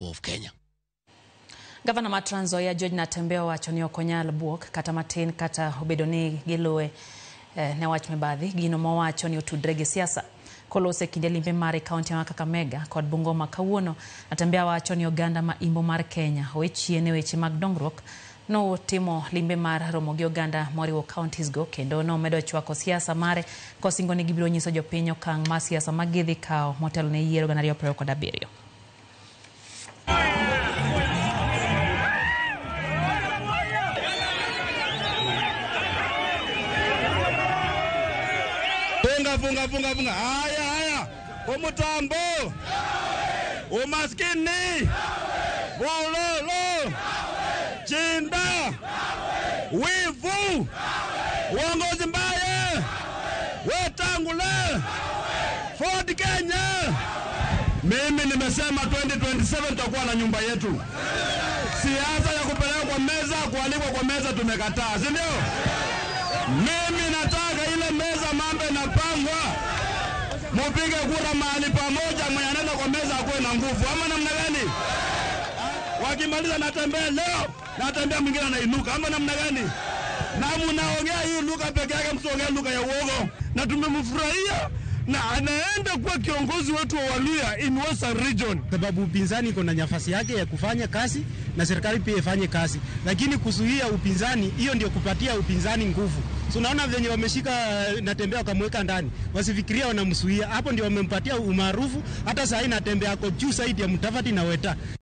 Of Kenya. Gavana ma Trans Nzoia George Natembeya owacho ni ok onyal buok kata matin kata obedo ni giluwe ne wach mibadhi, gino mowacho ni otudre gi siasa. Koloso e kinde limbe mare e kaunti ma Kakamega kod Bungoma kawuono, Natembeya wacho ni oganda ma imbo mar Kenya owe chien e weche mag dongruok. Notimo limbe mar romo gi oganda moriwo counties go kendo nomedo chwako siasa mare kosingo ni gibiro nyiso jopiny okang' mar siasa ma gidhi kawo motelo ne yiero 2027. Funga, funga, funga, funga. Haya, haya. Umutambo. Umaskini. Bulolo. Chinda. Wivu. Uongozi mbaya. Wetangula. Ford Kenya. Mimi nimesema 2027 tutakuwa na nyumba yetu. Siasa ya kupelekwa kwa meza, kualikwa kwa meza tumekataa, si ndio? Mimi nataka ile meza mambo inapangwa, mupige kura mahali pamoja, mwenye anaenda kwa meza akuwe na nguvu, ama namna gani? Wakimaliza natembea leo, natembea mwingine anainuka, ama namna gani? Na mnaongea hii lugha peke yake, msiongee lugha ya uogo. Na tumemfurahia na anaenda kuwa kiongozi wetu wa Waluhya in Western Region, sababu upinzani iko na nafasi yake ya kufanya kazi na serikali pia ifanye kazi, lakini kuzuia upinzani, hiyo ndio kupatia upinzani nguvu. So unaona venye wameshika Natembeya wakamweka ndani, wasifikiria wanamzuia hapo, ndio wamempatia umaarufu. Hata saa hii Natembeya ako juu zaidi ya Mudavadi na Weta.